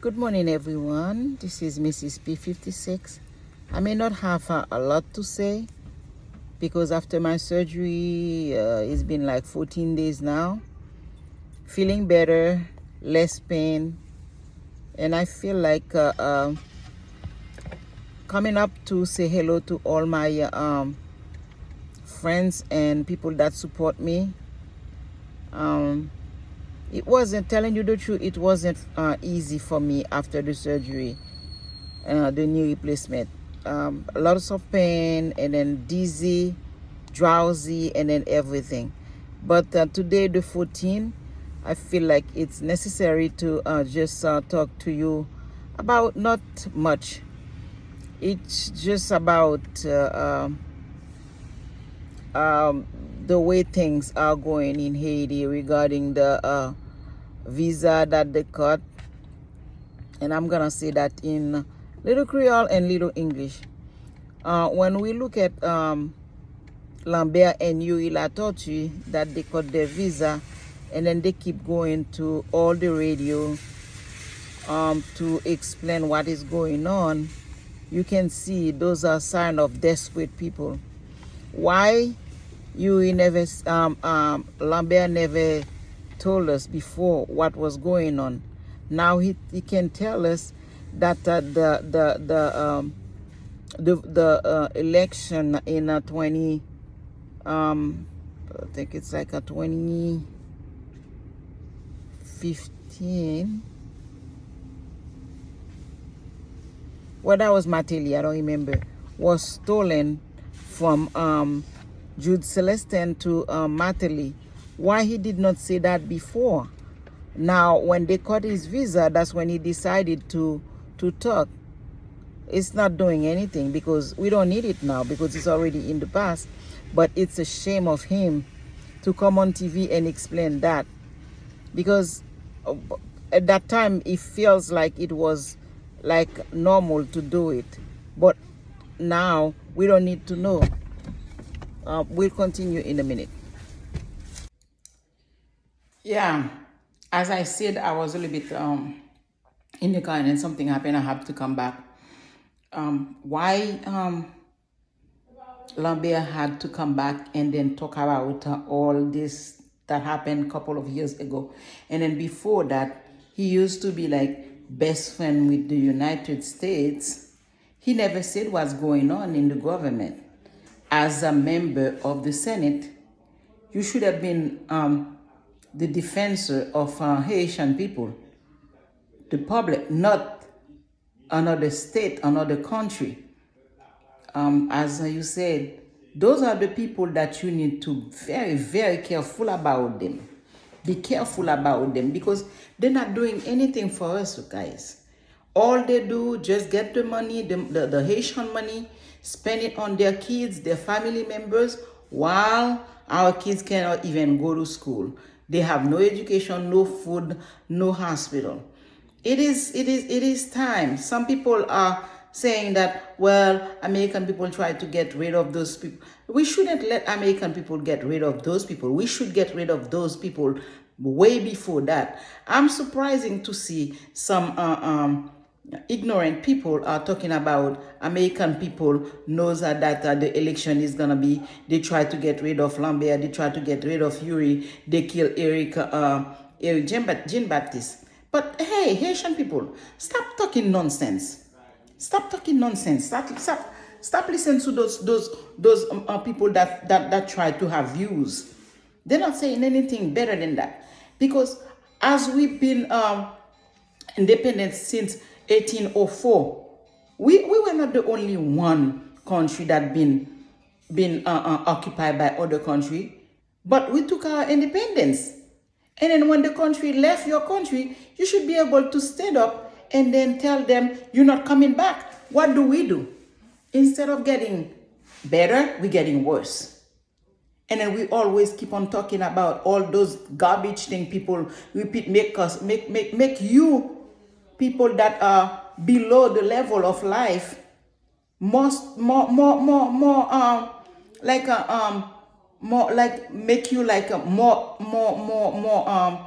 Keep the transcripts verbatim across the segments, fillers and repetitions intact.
Good morning, everyone. This is Missus P fifty-six. I may not have a, a lot to say because after my surgery, uh, it's been like fourteen days now. Feeling better, less pain, and I feel like uh, uh, coming up to say hello to all my uh, um, friends and people that support me. Um, it wasn't, telling you the truth, it wasn't uh, easy for me after the surgery, uh, the knee replacement. Um, lots of pain and then dizzy, drowsy, and then everything. But uh, today, the fourteen, I feel like it's necessary to uh, just uh, talk to you about not much. It's just about uh, um, um, the way things are going in Haiti regarding the uh, visa that they cut. And I'm gonna say that in little Creole and little English. Uh, when we look at um, Lambert and Youri Latortue, that they cut their visa, and then they keep going to all the radio um, to explain what is going on, you can see those are sign of desperate people. Why Youri never, um, um, Lambert never told us before what was going on. Now he, he can tell us that uh, the the the um, the, the uh, election in uh, twenty, um, I think it's like a twenty fifteen. Well, that was Martelly, I don't remember, was stolen from um, Jude Celestin to um, Martelly. Why he did not say that before? Now, when they cut his visa, that's when he decided to to talk. It's not doing anything because we don't need it now because it's already in the past. But it's a shame of him to come on T V and explain that because uh, at that time it feels like it was like normal to do it, but now we don't need to know. Uh, we'll continue in a minute. Yeah, as I said, I was a little bit um, in the car and then something happened. I had to come back. Um, why um, Lambert had to come back and then talk about uh, all this that happened a couple of years ago? And then before that, he used to be like best friend with the United States. He never said what's going on in the government. As a member of the Senate, you should have been um, the defensor of uh, Haitian people, the public, not another state, another country. Um, as you said, those are the people that you need to very, very careful about them. Be careful about them because they're not doing anything for us, guys. All they do, just get the money, the, the, the Haitian money, spend it on their kids, their family members, while our kids cannot even go to school. They have no education, no food, no hospital. It is, it is, it is time. Some people are saying that, well, American people try to get rid of those people. We shouldn't let American people get rid of those people. We should get rid of those people way before that. I'm surprising to see some uh, um, ignorant people are talking about American people knows that, that uh, the election is gonna be. They try to get rid of Lambert. They try to get rid of Youri. They kill Eric, uh, Eric Jean, Jean Baptiste. But hey, Haitian people, stop talking nonsense. Stop talking nonsense. Stop, stop, stop listening to those those those um, uh, people that, that that try to have views. They're not saying anything better than that because as we've been um, independent since eighteen oh four, we we were not the only one country that been been uh, uh, occupied by other country, but we took our independence. And then when the country left your country, you should be able to stand up and then tell them you're not coming back. What do we do? Instead of getting better, we're getting worse. And then we always keep on talking about all those garbage thing people repeat, make us make make make you people that are below the level of life more, more, more, more, more, um, like a, um, more, like make you like a more, more, more, more, um,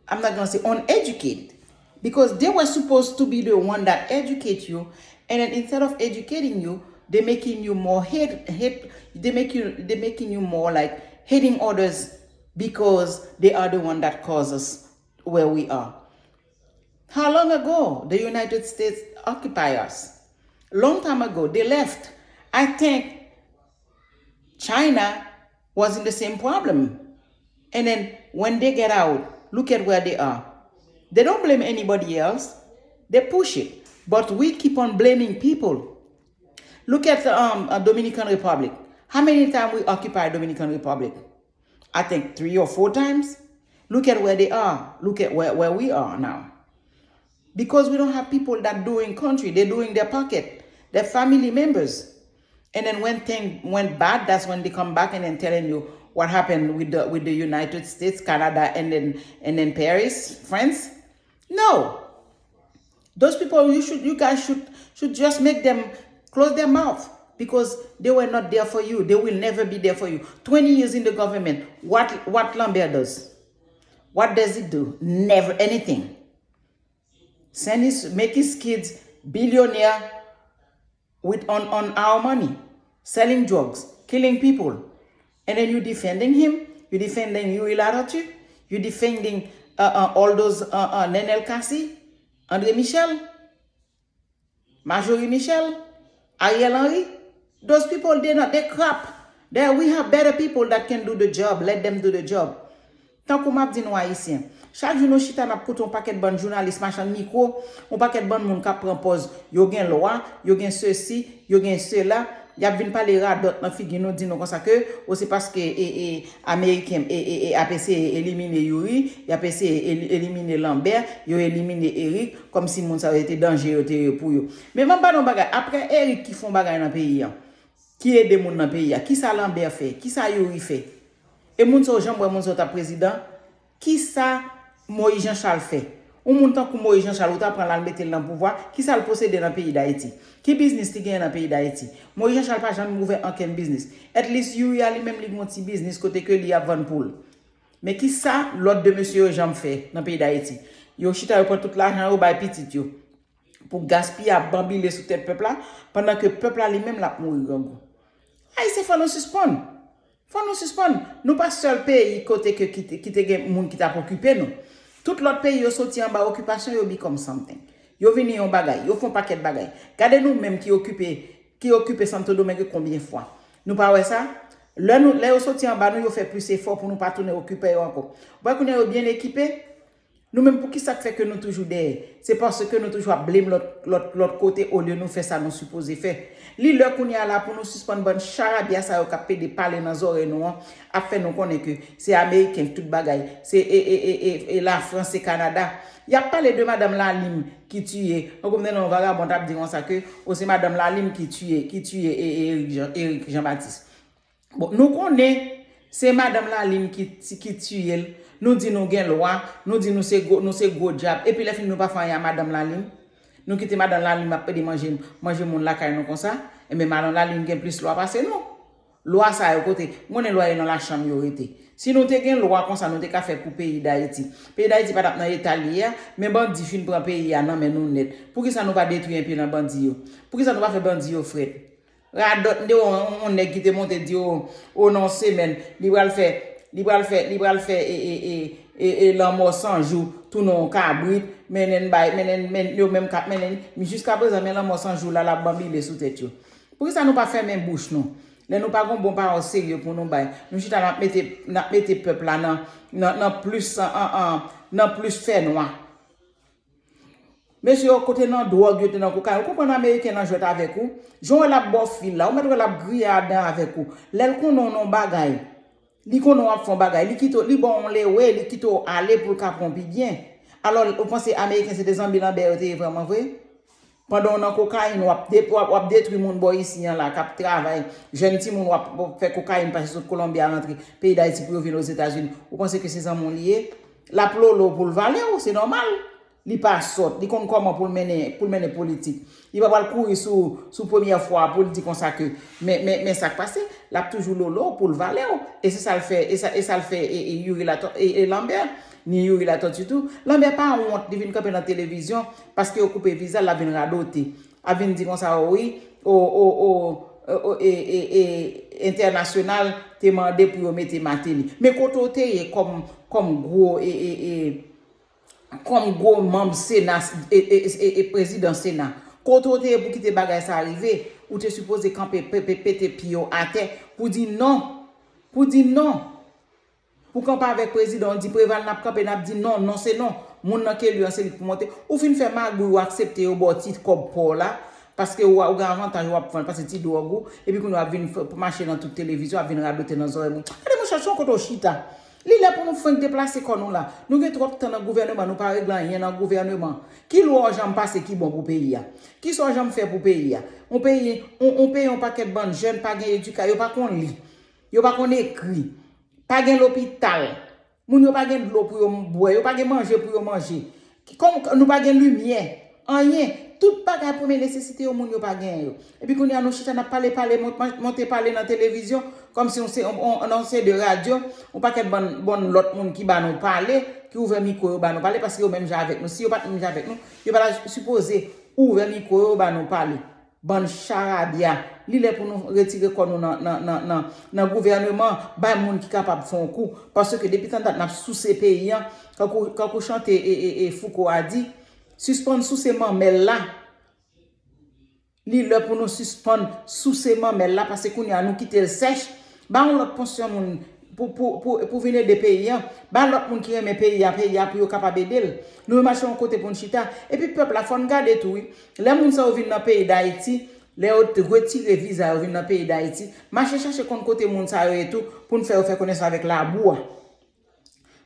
I'm not gonna say uneducated. Because they were supposed to be the one that educate you, and then instead of educating you, they making you more hate, hate they make you they making you more like hating others because they are the one that causes where we are. How long ago the United States occupy us? Long time ago, they left. I think China was in the same problem. And then when they get out, look at where they are. They don't blame anybody else. They push it. But we keep on blaming people. Look at um, uh, Dominican Republic. How many times we occupy Dominican Republic? I think three or four times. Look at where they are. Look at where, where we are now. Because we don't have people that doing country, they're doing their pocket, their family members. And then when things went bad, that's when they come back and then telling you what happened with the with the United States, Canada, and then and then Paris, France. No. Those people, you should you guys should should just make them close their mouth because they were not there for you. They will never be there for you. Twenty years in the government, what what Lambert does? What does it do? Never anything. Send his make his kids billionaire with on, on our money, selling drugs, killing people. And then you defending him, you defending Youri Latortue, you defending uh, uh, all those uh, uh, Nenel Cassy, André Michel, Marjorie Michel, Ariel Henry. Those people, they not they crap. There we have better people that can do the job. Let them do the job. Tankou m ap di nou Ayisyen, chak jou nou chita n ap koute yon pakèt bann jounalis machann mikwo, yon pakèt bann moun k ap pran pòz yo gen lwa, yo gen sesi, yo gen sela, y ap vin pale radòt nan figi nou, di nou konsa ke o se paske e, e, Ameriken e, e, e, ap eseye elimine Youri, y ap eseye eli- elimine Lambert, yo elimine Eric, kòmsi moun sa yo te danje yo te ye pou yo. Men ban m ba nou bagay, apre Eric ki fè yon bagay nan peyi an, ki ede moun nan peyi a, kisa Lambert fè, kisa Youri fè? E moun sa yo janm wè moun sa yo t ap prezidan? Kisa Moïse Jean Charles fè? Yon moun tankou Moïse Jean Charles, ou ta pran l al mete l nan pouvwa, kisa l posede nan peyi Dayiti? Ki biznis li genyen nan peyi Dayiti? Moïse Jean Charles pa janm ouvè ankenn biznis. At least Youri a li menm li gen yon ti biznis kote ke li ap vann poul. Men kisa lòt de mesye yo janm fè nan peyi Dayiti? Yo chita yo pran tout lajan yo bay pitit yo pou gaspiye ap banbile sou tèt pèp la, pandan ke pèp la li menm l ap mouri grangou. Ayisyen, fò nou sispann. Fò nou sispann. Nou pa sèl peyi kote ke ki te, ki te gen moun ki t ap okipe nou. Tout lòt peyi yo soti anba okipasyon, yo become something. Yo vini yon bagay, yo fè yon pakèt bagay. Gade nou menm ki okipe ki okipe Santo Domingo konbyen fwa? Nou pa wè sa? Lè nou lè yo soti anba nou, yo fè plis efò pou nou pa tounen okipe yo ankò. Ou wè kounye a yo byen ekipe? Nou menm, poukisa k fè ke nou toujou dèyè? Se paske nou toujou ap blame lòt, lòt, lòt kote olye nou fè sa nou sipoze fè. Li lè kounye a la pou nou sispann bann charabya sa yo k ap pede pale nan zòrèy nou an, ap fè nou konnen ke se Ameriken k tout bagay, se e, e, e, e, e Lafrans, se Kanada. Y ap pale de madanm Lalim ki tiye, tankou m tande yon vagabon t ap di konsa ke o se madanm Lalim ki tiye, ki tiye e, e Eric Jean, Eric Jean Baptiste. Bon, nou konnen se madanm Lalim ki, ki tiye l. Nou di nou gen lwa, nou di nou se gwo, nou se gwo dyab. Epi lè fini nou pa fè anyen a madanm Lalim. Nou kite madanm Lalim ap pede manje, manje moun lakay nou konsa. Enben madanm Lalim gen plis lwa pase nou. Lwa sa yo kote? M konnen lwa yo nan lachanm yo rete. Si nou te gen lwa konsa nou te ka fè pou peyi Dayiti. Peyi Dayiti pa t ap nan eta l ye a, men bandi fin pran peyi a nan men nou nèt. Poukisa nou pa detwi enpe nan bandi yo? Poukisa nou pa fè bandi yo frèt? Radòt, m te wè yon, yon nèg ki te monte di o, o nan yon semèn, li pral fè, li pral fè, li pral fè e, e, e, e, e lanmò san jou, tounen yon kabrit, mennen n bay, mennen n, men, yo menm k ap mennen n, men jiskaprezan men lanmò san jou la, l ap banbile sou tèt yo. Poukisa nou pa fèmen bouch nou? Lè nou pa gen yon bon pawòl serye pou nou bay, nou chita n ap mete, n ap mete pèp la nan, nan, nan plis, an, an, nan plis fènwa. Mesye yo kote nan dwòg, yo te nan kokayin. Ou konprann Ameriken nan jwèt avèk ou? Jan w wè l ap ba w fil la, ou mèt wè l ap griye adan avèk ou. Lè l konnen w nan yon bagay, li konnen w ap fè yon bagay, li kite w, li ba w yon lewe, li kite w ale pou l ka pran w pi byen. Alò, ou panse Ameriken se te zanbi Lanbè yo te ye vrèman vre? Pandan w nan kokayin, w ap de, w ap, w ap detwi moun bò isi an la k ap travay. Jèn timoun w ap, w ap fè kokayin pase sot Kolonbi a rantre peyi Dayiti pou yo vin Ozetazini. Ou panse ke se zanmi w li ye? L ap lolo w pou l vale w, se nòmal. Li pa sòt, li konn kòman pou l mennen, pou l mennen politik. Li pa pral kouri sou, sou premyè fwa pou l di konsa ke, men, men, men sa k pase, l ap toujou lolo w pou l vale w. E se sa l fè, e sa, e sa l fè, e, e Youri Lato, e, e Lambert. Ni Youri Latortue tou. Lanbè pa wont li vin kanpe nan televizyon paske yo koupe viza l, l ap vin radote. Ap vin di konsa, o wi, o, o, o, o, e, e, e, entènasyonal te mande pou yo mete Martelly. Men kote w te ye kòm, kòm gwo, e, e, e, kòm gwo manm Sena, e, e, e, e, prezidan Sena? Kote w te ye pou kite bagay sa rive? Ou te sipoze kanpe, pe-, pe-, pete pye w atè pou di non. Pou di non. Pou kanpe avèk prezidan, w di Preval n ap kanpe, n ap di non, non se non. Moun nan ke li an se li k pou monte. Ou fin fè magouy, ou aksepte yo ba w ti kòb pa w la, paske ou, ou gen avantaj w ap vann, paske ti dwòg ou, epi kounye a w ap vin f-, mache nan tout televizyon, ap vin radote nan zòrèy moun. Gade monchè, se yon kote w chita. Li lè pou nou fwenk deplase kò nou la. Nou gen twòp tan nan gouvèneman, nou pa regle anyen nan gouvèneman. Ki lwa w janm pase ki bon pou peyi a? Kisa w janm fè pou peyi a? On peyi, on, on peyi, on pakèt bann jèn pa gen edika, yo pa konn li. Yo pa konn ekri. Pa gen lopital. Moun yo pa gen dlo pou yo bwè, yo pa gen manje pou yo manje. Kòm nou pa gen limyè, anyen, tout bagay premye nesesite yo, moun yo pa genyen yo. Epi kounye a nou chita n ap pale, pale, mont-, monte pale nan televizyon, kòmsi on se, on, on, on se de radyo, on pakèt bann, bann lòt moun ki ba nou pale, ki ouvè mikwo yo ba nou pale, paske yo menm jan avèk nou. Si yo pa t menm jan avèk nou, yo pa ta sipoze ouvè mikwo yo ba nou pale. Bann charabya. Li lè pou nou retire kò nou nan, nan, nan, nan, nan gouvèneman, bay moun ki kapab fè yon kou. Paske depi tann dat n ap souse peyi a, kankou, kankou chante e, e, e Fouco a di, sispann souse manmèl la. Li lè pou nou sispann souse manmèl la, paske kounye a nou kite l sèch. Ba yon lòt pwofesyon moun pou, pou, pou, pou vin ede peyi a. Ba lòt moun ki renmen peyi a, peyi a pou yo kapab ede l. Nou mache yon kote pou n chita. Epi pèp la, fò n gade tou, wi. Lè moun sa yo vin nan peyi Dayiti, lè yo t-, retire viza yo vin nan peyi Dayiti, mache chache konn kote moun sa yo ye tou, pou n fè yo fè konesans avèk labou a.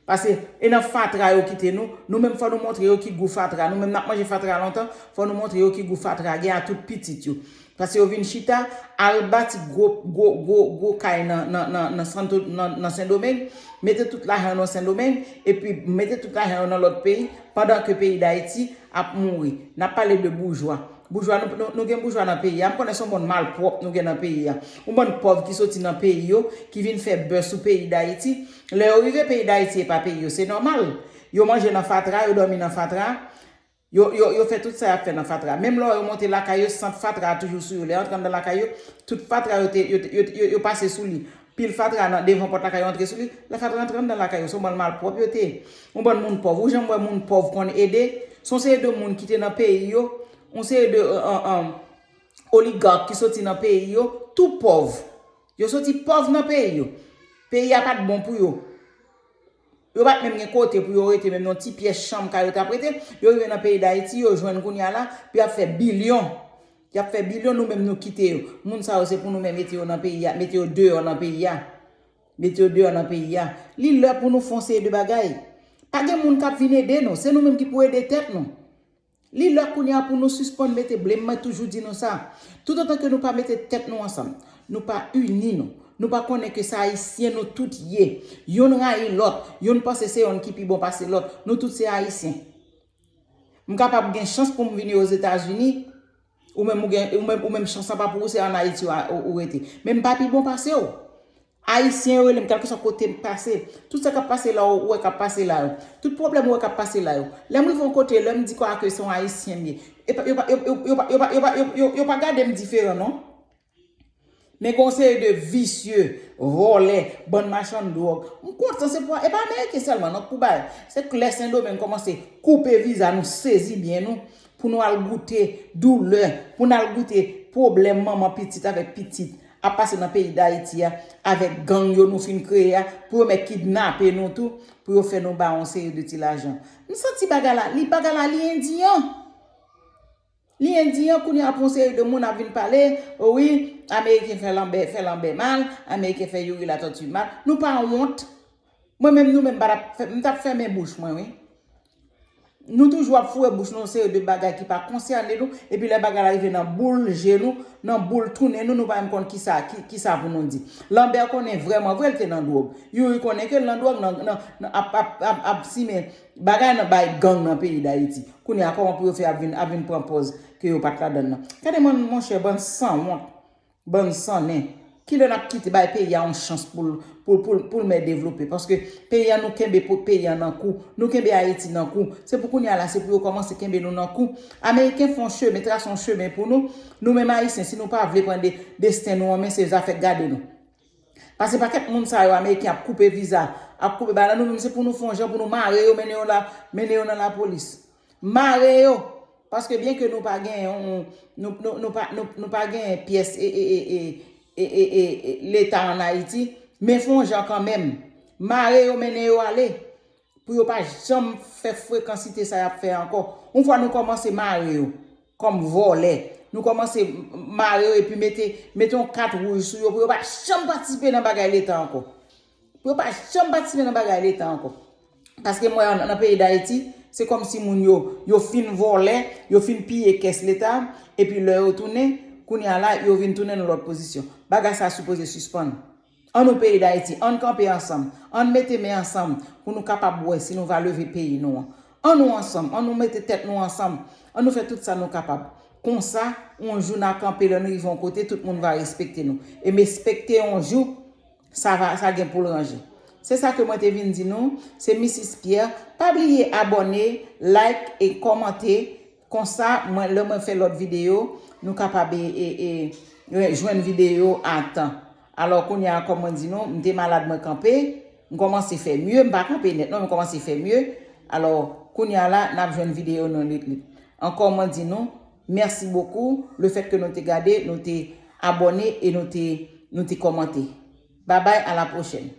Paske e nan fatra yo kite nou, nou menm fò nou montre yo ki gou fatra. Nou menm n ap manje fatra lontan, fò nou montre yo ki gou fatra gen a tout pitit yo. Paske yo vin chita, al bati gwo, gwo, gwo, gwo kay nan, nan, nan, nan Santo, nan, nan Sendomeng, mete tout lajan yo nan Sendomeng, epi mete tout lajan yo nan lòt peyi, pandan ke peyi Dayiti ap mouri. N ap pale de boujwa. Boujwa, nou, nou, nou gen boujwa nan peyi a. M konnen se yon bann malpwòp nou gen nan peyi a. Yon bann pòv ki soti nan peyi yo, ki vin fè bè sou peyi Dayiti. Lè yo rive peyi Dayiti, e pa peyi yo, se nòmal. Yo manje nan fatra, yo dòmi nan fatra. Yo, yo, yo fè tout sa y ap fè nan fatra. Menm lè yo monte lakay yo, sant fatra a toujou sou yo. Lè yo antre anndan lakay yo, tout fatra yo te, yo, te- yo, yo, yo pase sou li. Pil fatra nan devan pòt lakay yo antre sou li. Lè fatra antre anndan lakay yo, se yon bann malpwòp yo te ye. Yon bann moun pòv. Ou janm wè moun pòv konn ede? Se yon seri de moun ki te nan peyi yo, yon seri de, euh, euh, euh, oligak ki soti nan peyi yo, tou pòv. Yo soti pòv nan peyi yo. Peyi a pa t bon pou yo. Yo pa t menm gen kote pou yo rete, menm nan ti pyès chanm kay yo t ap rete. Yo rive nan peyi Dayiti, yo jwenn kounye a la, pou y ap fè bilyon. Y ap fè bilyon, nou menm nou kite yo. Moun sa yo, se pou nou menm mete yo nan peyi a, mete yo deyò nan peyi a. Mete yo deyò nan peyi a. Li lè pou nou fè yon seri de bagay. Pa gen moun k ap vin ede nou, se nou menm ki pou ede tèt nou. Li lè kounye a pou nou sispann mete blame, mwen toujou di nou sa. Toutotan ke nou pa mete tèt nou ansanm, nou pa ini nou, nou pa konnen ke se Ayisyen nou tout ye. Yonn rayi lòt, yonn panse se yonn ki pi bon pase lòt, nou tout se Ayisyen. M kapab gen chans pou m vini Ozetazini, ou menm ou gen, ou menm, ou menm chans lan pa pou ou, se ann Ayiti ou, ou, ou rete. Men m pa pi bon pase w. Ayisyen yo rele m, kèlkeswa kote m pase. Tout sa k ap pase la, ou wè k ap pase la yo. Tout pwoblèm ou wè k ap pase la yo. Lè m rive yon kote, lè m di kwa ke se yon Ayisyen m ye, e pa, yo pa, yo, yo, yo, yo pa, yo pa, yo, yo, yo, yo pa gade m diferan, non. Men gen yon seri de visye, vòlè, bann machann dwòg. M kontan, se pou, e pa Ameriken sèlman, non, k pou bay. Se klè Sendomeng kòmanse koupe viza nou, sezi byen nou, pou nou al goute doulè, pou n al goute pwoblèm manman pitit avèk pitit ap pase nan peyi Dayiti a, avèk gang yo nou fin kreye a, pou yo mèt kidnape nou tou, pou yo fè nou bay yon seri de ti lajan. M santi bagay la, li, bagay la, li endiyan. Li endiyan, kounye a pou yon seri de moun ap vin pale, o wi, Ameriken fè Lanbè, fè Lanbè mal, Ameriken fè Youri Latortue mal. Nou pa wont. Mwen menm, nou menm, m pa t ap fè, m t ap fèmen bouch mwen, wi. Nou toujou ap foure bouch nou yon seri de bagay ki pa konsène nou, epi lè bagay la rive nan boul je nou, nan boul tounen nou, nou pa menm konn kisa, ki, kisa pou nou di. Lanbè konnen vrèman vre l te nan dwòg. Youri konnen ke l nan dwòg, nan, nan, nan, ap, ap, ap, ap simen bagay nan bay gang nan peyi Dayiti. Kounye a, kòman pou yo fè ap vin, ap vin pran pòz ke yo pa t ladann nan? Gade mwen, monchè, bann sanwont. Bann sannen. Kilè n ap kite bay peyi a yon chans pou l pou, pou, pou l mè devlope? Paske peyi a, nou kenbe pou peyi a nan kou. Nou kenbe Ayiti nan kou. Se pou kounye a la, se pou yo kòmanse kenbe nou nan kou. Ameriken fè yon chemen, trase yon chemen pou nou. Nou menm Ayisyen, si nou pa vle pran de, desten nou an men, se zafè gade nou. Paske pakèt moun sa yo, Ameriken ap koupe viza, ap koupe bagay la, nou menm se pou nou fè yon jan pou nou mare yo, mennen yo la, mennen yo nan lapolis. Mare yo. Paske byen ke nou pa gen yon, nou, nou, nou pa, nou, nou pa gen pyès e, e, e, e, e, e, e, e, leta ann Ayiti, men fè yon jan kanmenm. Mare yo, mennen yo ale. Pou yo pa janm fè frekansite sa y ap fè ankò. Yon fwa nou kòmanse mare yo kòm vòlè, nou kòmanse mare yo epi mete, mete yon kat wouj sou yo pou yo pa janm patisipe nan bagay leta ankò. Pou yo pa janm patisipe nan bagay leta ankò. Paske m wè nan, nan peyi Dayiti, se kòmsi moun yo, yo fin vòlè, yo fin piye kès leta, epi lè yo tounen, kounye a la, yo vin tounen nan lòt pozisyon. Bagay sa a sipoze sispann. An nou peyi Dayiti, ann kanpe ansanm, ann mete men ansanm pou nou kapab wè si nou va leve peyi nou an. An nou ansanm, an nou mete tèt nou ansanm, an nou fè tout sa nou kapab. Konsa, yon jou n a kanpe, lè nou rive yon kote, tout moun va respekte nou. E m espekte yon jou, sa va, sa gen pou l ranje. Se sa ke mwen te vin di nou, se Misis Pierre. Pa bliye abòne, like e kòmante. Konsa, mwen, lè mwen fè lòt videyo, nou kapab e, e, e, jwenn videyo a tan. Alò, kounye a, kòm mwen di nou, m te malad, mwen kanpe, m kòmanse fè mye, m pa kanpe nèt non, m kòmanse fè mye. Alò, kounye a la, n ap jwenn videyo nou lit lit. Ankò, mwen di nou, mèsi bokou, lefètke nou te gade, nou te abòne e nou te, nou te kòmante. Babay, a la pwochèn.